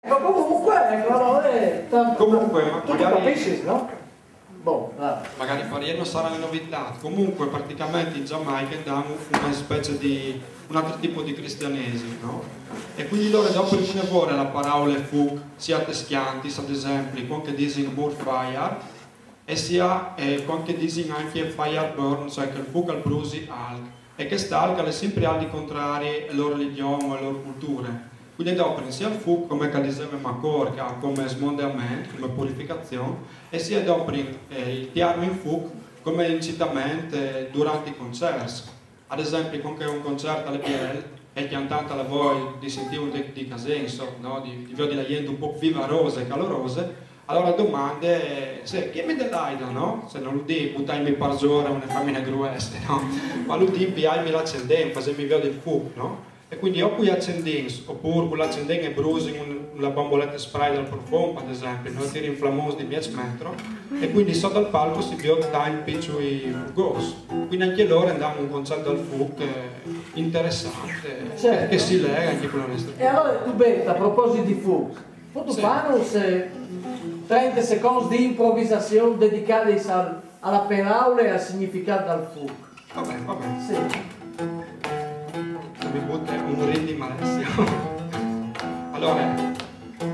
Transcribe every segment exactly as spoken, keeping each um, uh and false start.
Ma comunque, ecco, allora, eh, tanto, Comunque, ma tu magari- capisci, no? Boh, dai. Magari per loro non sarà una novità. Comunque, praticamente in Giamaica abbiamo una specie di un altro tipo di cristianesimo, no? E quindi loro dopo ne vuole la parola fuk, sia teschianti, ad esempio, quando che dicono more fire, e sia eh, quando che dicono anche fire burn, cioè che il fuk al brusi alc. E che sta alc è sempre al contrario e loro religione e loro culture. Quindi dopo sia il fuk come che diceva Macor, che ha come smondamento, come purificazione, e sia dopo eh, il termine fuk come incitamento eh, durante i concerti. Ad esempio, quando c'è un concerto alle P L e il cantante ha voglia di sentire un di, di casenso, no? di, di vedere la gente un po' vivarosa e calorosa, allora domande se chi mi dell'aida, no? Se non lo dico, buttarmi per giorno una famiglia gruesse, no? Ma lo dico, pigliarmi l'accendente, farmi vedere il fuk, no? E quindi o con gli accendenti, oppure con l'accendente e brusi in la bomboletta spray dal profumo, ad esempio, noi tiri in flamosi di mezzo metro, e quindi sotto al palco si vede tanti piccoli ghost. Quindi anche loro andavano a un concerto dal fuk eh, interessante, Certo. Che, che si lega anche con la nostra. E allora tu, Betta, a proposito di fuk, tu Sì. fai se trenta secondi di improvvisazione dedicata al, alla parola e al significato dal fuk? Va bene, va bene. Sì. Mi butta un ring di Alessio. Allora,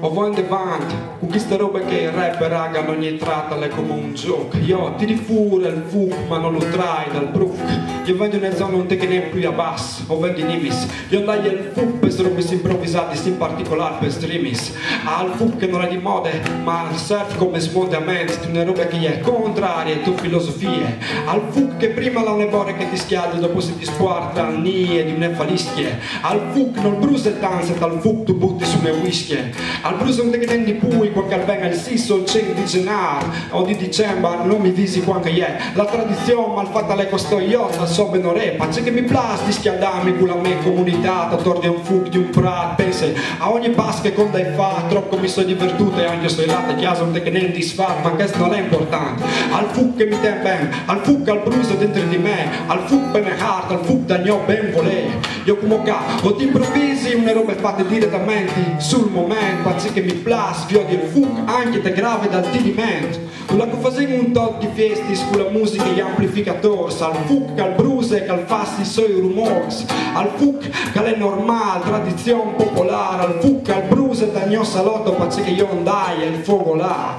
o voi in the band, con questa roba che il rapper raga non gli tratta le come un joke. Io tiri fuori il fuk ma non lo trai dal brook. Io vengo in una zona non te che ne più a basso, o vengo in imis. Io dai il fuk per robe improvvisate, in particolare per streamis. Al fuk che non è di moda, ma serve come smondamento di una roba che è contraria alle tue filosofie. Al fuk che prima la nevore che ti schiavi, dopo si ti sporta nie di una falischie. Al fuk non brusa e danza, dal fuk tu butti su una whisky. Al brusa non te che ne di pui, quando che venga il siso, il cento di gennaio o di dicembre, non mi disi quando che è. La tradizione malfatta le costò io, da so ben ore, pace che mi piace di scaldarmi con la mia comunità, attorno a un fuk di un prat, pensi a ogni passo che conta e fa, troppo mi sono divertuto e anche se la te chiesa non te che ne disfà, ma questo non è importante. Al fuk che mi ten ben, al fuk al brusa dentro di me, al fuk per me heart, al fuk da gno ben volè. Io come ca, o ti improvvisi una roba fatta direttamente sul momento, pace che mi piace, viola il fuk anche te grave dal tiriment. Tu la che facciamo un tot di festi con la musica e gli amplificatori, al fuk al brusa e al fassi sui rumors, al fuk che è normale, tradizione popolare, al fuk al brusa da gno salotto, pace che io andai e il fuoco là.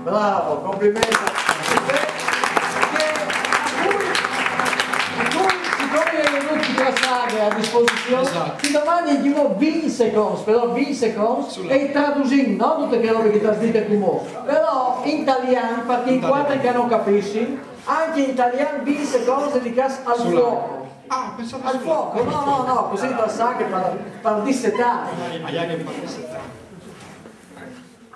Bravo, complimenti. Perché a voi, a voi, siccome io non ti trasaghe a disposizione, Esatto. ti domani tipo venti secondi, però venti secondi Sulla- e traducimi, no? Tutte quelle robe che ti dite come. Però in italiano, perché i Italiano. Quattro che non capisci, anche in italiano venti secondi dedicati al Sulla- fuoco. Ah, pensavo Al fuoco, no, no, no, così ti sa che per, per dissetare. Allora, che fa dissetare.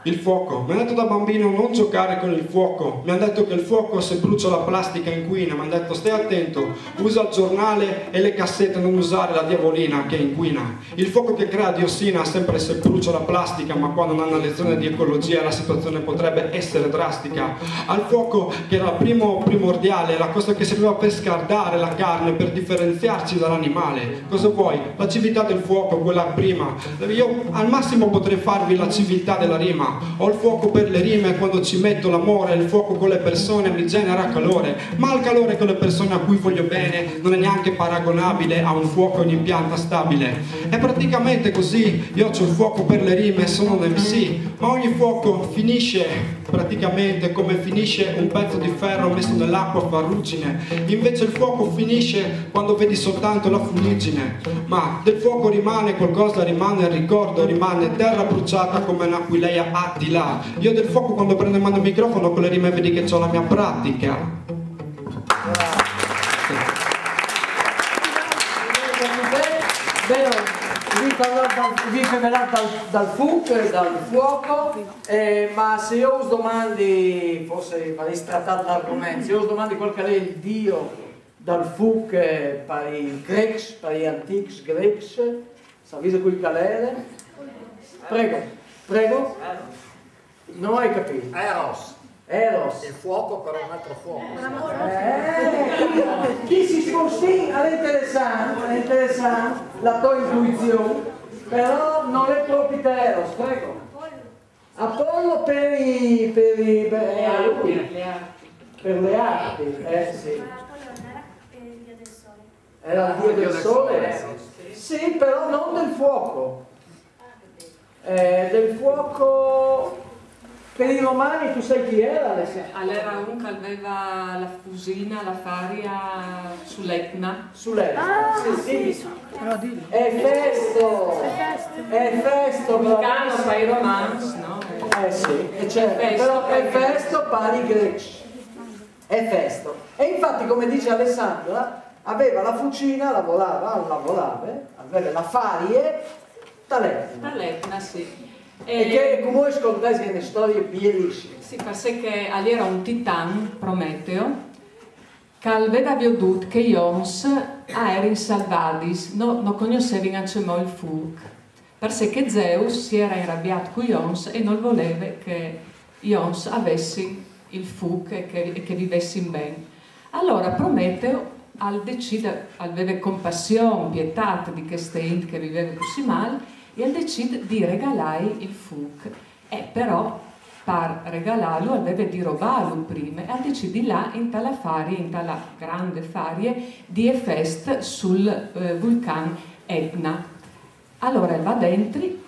Il fuoco. Mi hanno detto da bambino non giocare con il fuoco. Mi hanno detto che il fuoco se brucia la plastica inquina. Mi hanno detto stai attento, usa il giornale e le cassette, non usare la diavolina che inquina. Il fuoco che crea diossina sempre se brucia la plastica, ma quando non hanno lezione di ecologia la situazione potrebbe essere drastica. Al fuoco che era primo primordiale, la cosa che serviva per scaldare la carne, per differenziarci dall'animale. Cosa vuoi? La civiltà del fuoco, quella prima. Io al massimo potrei farvi la civiltà della rima. Ho il fuoco per le rime quando ci metto l'amore, il fuoco con le persone mi genera calore, ma il calore con le persone a cui voglio bene non è neanche paragonabile a un fuoco in impianta stabile. È praticamente così, io ho il fuoco per le rime, sono un M C, ma ogni fuoco finisce praticamente come finisce un pezzo di ferro messo nell'acqua farrucine. Invece il fuoco finisce quando vedi soltanto la fuliggine. Ma del fuoco rimane qualcosa, rimane il ricordo, rimane terra bruciata come un'aquileia Attila. Io del fuoco quando prendo in mano il microfono con le rime vedi che ho la mia pratica. Bene, vi parlate dal, vi parlate dal, dal fuk, dal fuoco, eh, ma se io us domandi, forse avete trattato l'argomento, se io us domandi qual che è il dio dal fuk eh, per i grecs, per gli antichi grecs, sapete quel che è? Prego, prego. Non hai capito. Eros, Eros. il fuoco però un altro fuoco. Eh, chi si sposti è interessante, è interessante la tua intuizione, però non è proprio Eros, prego. per i, per i, per, Le eh, arti, lui, le arti. Per le arti, eh sì. Apollo non era eh, il dio del sole. Era il dio del sole? Sì, però non del fuoco. Eh, del fuoco per i romani tu sai chi era? Alessandro? Allora un che aveva la fusina, la faria sull'Etna. Sull'Etna, sì, sì. Però dillo. È Festo! È Festo, Vulcano bravissimo. Pyromans, no? Eh sì, e certo, però è Festo per i greci. È Festo. E infatti, come dice Alessandra, aveva la fucina, lavorava, lavorava, aveva la farie, talento. Dall'Etna, sì. E che come scoltate che è una storia bellissima. Sì, perché che allora era un titan, Prometeo, che aveva viodut che i oms a erin salvadis, no, no conoscevin anche mo il fuc. Perché che Zeus si era arrabbiato con i oms e non voleva che i oms avessin il fuc e che, e che vivessin ben. Allora Prometeo al decide, al veve compassione, pietà di queste int che viveva così mal, e al decide di regalai il fuc. E però, per regalarlo, al veve di robarlo prima, e al decide di là, in tala farie, in tala grande farie, di Efest sul eh, vulcan Etna. Allora va dentri.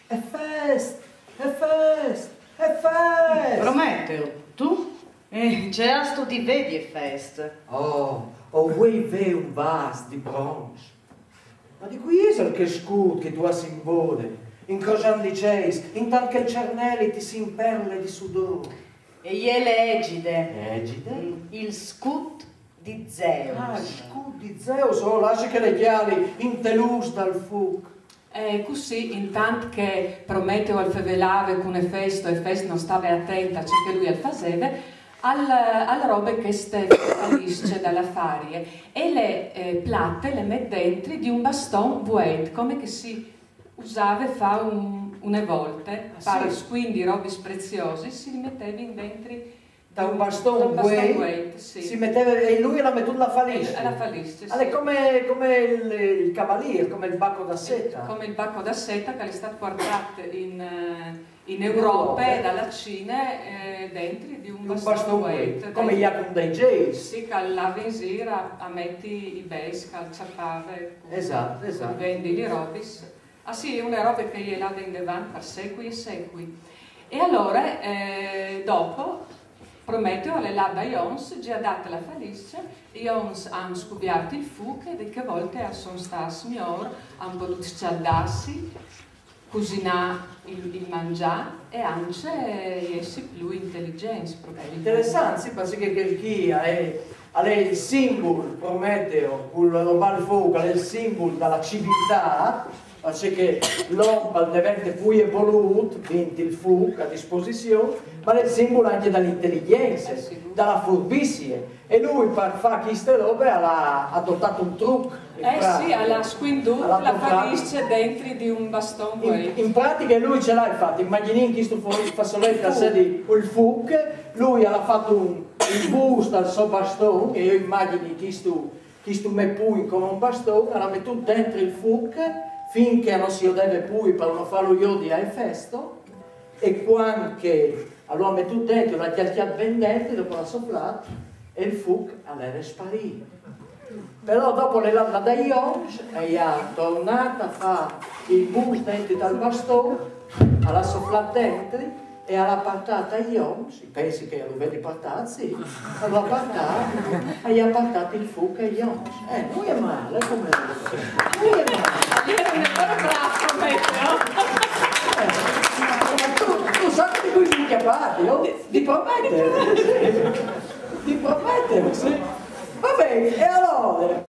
È Fest! È Fest! È Fest! Prometeo, tu? Eh, ce astu di vedi Efest? Oh, ho vuoi ve un vas di bronzo. Ma di cui è quel scut che tu has in vole? Incrociando i ceis, intant che il cernelli ti si imperle di sudor. E iele Egide. Egide? Il scut di Zeus. Ah, il scut di Zeus, oh, lascia che le chiali in telus dal fuc. E così, intant che Prometeo al fevelava con Efesto, Efesto non stava attenta a ciò che lui al faceva, al, al robe queste falisce dalla farie e le eh, plate le mette dentro di un baston vuet, come che si usava fa un, una volta, Ah, per sì? Quindi robe preziose si li metteva dentro Da un baston da un baston vuet, vuet, sì. Si metteva, e lui l'ha mettuto la falisce. Alla falisce, sì. Allora, è come, come il, il cavaliere, come il bacco da seta. Come il bacco da seta che è stato portato in, eh, in Europa. Europa dalla Cina eh, dentro di un, Un baston vuet, come dentro- Jacob dei Geis. Sì, che l'aveva in giro a, a mettere i bei, che al ciappava Esatto, esatto. Vendi le robis. Ah sì, una roba che gli è là in davanti per secoli e secoli. E allora, eh, dopo, Prometeo le là da Ions, gli ha dato la falisce, Ions hanno scoperto il fuoco e di che volte sono stati migliori, hanno potuto scaldarsi, cucinare il, il mangiare e anche essere più intelligenti, probabilmente. Interessante, sì, perché che qui è, è il simbolo, Prometeo, con la roba al fuoco, è il simbolo della civiltà, perché che l'uomo diventa più evoluto, quindi il fuoco a disposizione, ma è il simbolo anche dell'intelligenza, Eh sì. Della furbizia. E lui per fare queste robe ha adottato un trucco. Eh sì, alla squinduta, Alla la portata. Falisce dentro di un baston In, in pratica lui ce l'ha fatto, immagini in questo fazzoletto al sedi il fuoco, lui ha fatto un, un busto al suo bastone, e io immagini questo, questo me pugno come un bastone, l'ha messo dentro il fuoco finché non si deve più per non farlo io di Efesto, e quando che l'ha messo dentro, l'ha chiacchiato ben dentro, dopo l'ha soffiato e il fuoco allora è sparito. Però dopo le l'ha da Ions e ha tornato a fare il busto dentro dal bastone, l'ha soffiato dentro e l'ha portato a Ions, pensi che lo vedi portarsi? L'ha portato e ha portato il fuoco a Ions. Eh, non è male, come non è male. Allora, un bravo Prometeo. Eh, ma tu, tu sai di cui mi chiamate, no? Di Prometeo. Di Prometeo, sì. Va bene, e allora?